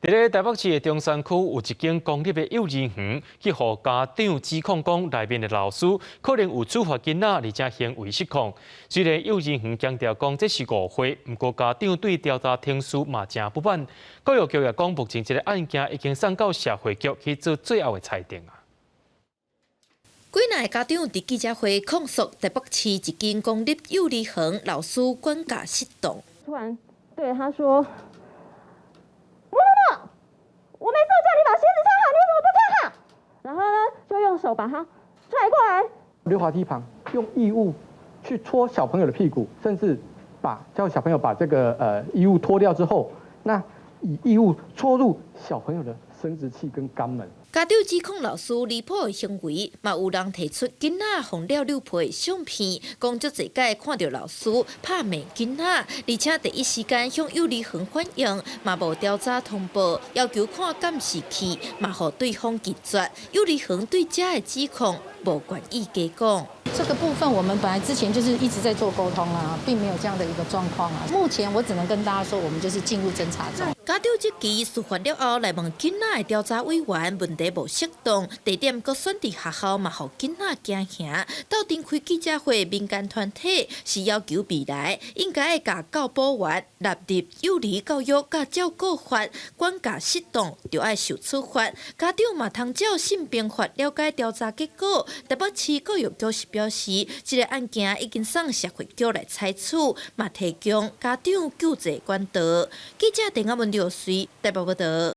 佇咧台北市的中山區有一間公立的幼兒園，去予家長指控講內面的老師可能有處罰囡仔，而且行為失控。雖然幼兒園強調講這是誤會，毋過家長對調查程序嘛誠不滿。教育局也講，目前這个案件已經送到社會局去做最後的裁定啊。幾若个家長佇記者會控訴台北市一間公立幼兒園老師管教失當。突然對他說：我每次叫你把鞋子穿好，你為什麼不穿好？然後呢，就用手把他拽過來。溜滑梯旁用異物去戳小朋友的屁股，甚至把叫小朋友把這個衣物脫掉之後，那以異物戳入小朋友的生殖器跟肛門。家長指控老師離譜的行為，嘛有人提出囡仔予撩溜皮的相片，講足濟擺看著老師拍罵囡仔，而且第一時間向幼兒園反映，嘛無調查通報，要求看監視器，嘛予對方拒絕。幼兒園對這个指控無願意加講。這個部分我們本來之前就是一直在做溝通啊，並沒有這樣的一個狀況啊。目前我只能跟大家說，我們就是進入偵查中。家長這期事發了後來問囡仔的調查委員問題無適當，地點閣選佇學校嘛，予囡仔驚嚇。鬥陣開記者會，民間團體是要求未來應該會共教保員納入幼兒教育佮照顧法，管教失當就愛受處罰。家長嘛通照性平法了解調查結果。台北市教育局是表示，這个案件已經送社會局來採取，嘛提供家長救濟管道。記者鄧阿文劉穗台北報道。